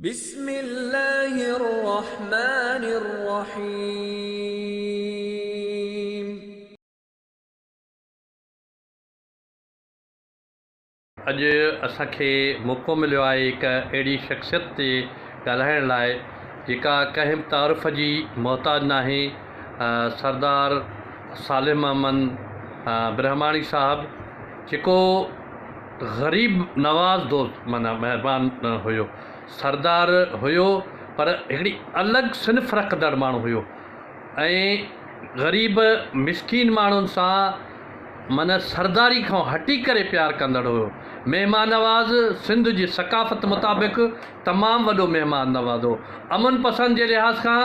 بسم الله الرحمٰن الرحيم. اڄ اسان کي موقعو مليو آهي هڪ اهڙي شخصيت تي ڳالهائڻ لاء جيڪا ڪنهن به تعارف جي محتاج ناهي سردار صالح محمد برهماڻي صاحب جيڪو غريب نواز دوست معنيٰ مهربان هيو. سردار هيو پر هڪڙي الڳ صنف رکندڙ ماڻهو هيو ۽ غريب مسڪين ماڻهن سان معنيٰ سرداري کان هٽي ڪري پيار ڪندڙ هيو. مهمان نواز سنڌ جي ثقافت مطابق تمام وڏو مهمان نواز هو. امن پسند جي لحاظ کان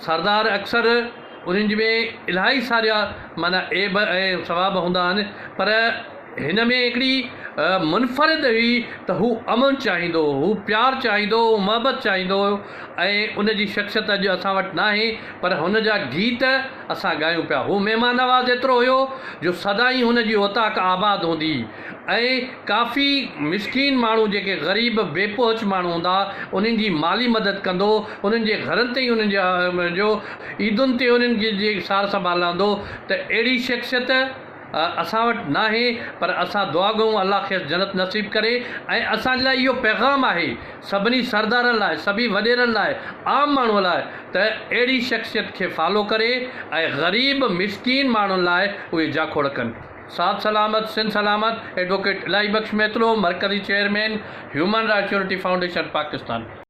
سردار اڪثر انهن ۾ الاهي ساريا معنيٰ عيب ۽ ثواب هوندا آهن پر هن ۾ هڪڙي منفرد هئي ته هو امن چاهيندو هو، هو پيار چاهيندو هو، هو محبت چاهيندو هو ۽ ان جي شخصيت اڄ اسان وٽ ناهي پر هن جا گيت اسان ڳايون پيا. هو مهمان نواز ايترو هيو جو سدائين هن جي اوطاق آباد هوندي هئي ۽ ڪافي مسڪين ماڻهو جيڪي غريب بي پهچ ماڻهو هوندا ها انهن جي مالي مدد ڪندو هو، انهن جي گهرن تي ئي انهن جو عيدن تي انهن جي سار سنڀال لهندو هو ته اهڙي شخصيت اسان وٽ ناهي پر اسان دعا گهرون الله کيس جنت نصيب ڪري ۽ اسان جي لاء اهو پيغام آهي سڀني سردارن لاء سڀي وڏيرن لاء عام ماڻهو لاء ته اهڙي شخصيت کي فالو ڪري ۽ غريب مسڪين ماڻهن لاء اهي جاکوڙ ڪن. ساٿ سلامت سنڌ سلامت ايڊووڪيٽ الاهي بخش ميتلو مرڪزي chairman human rights unity foundation Pakistan.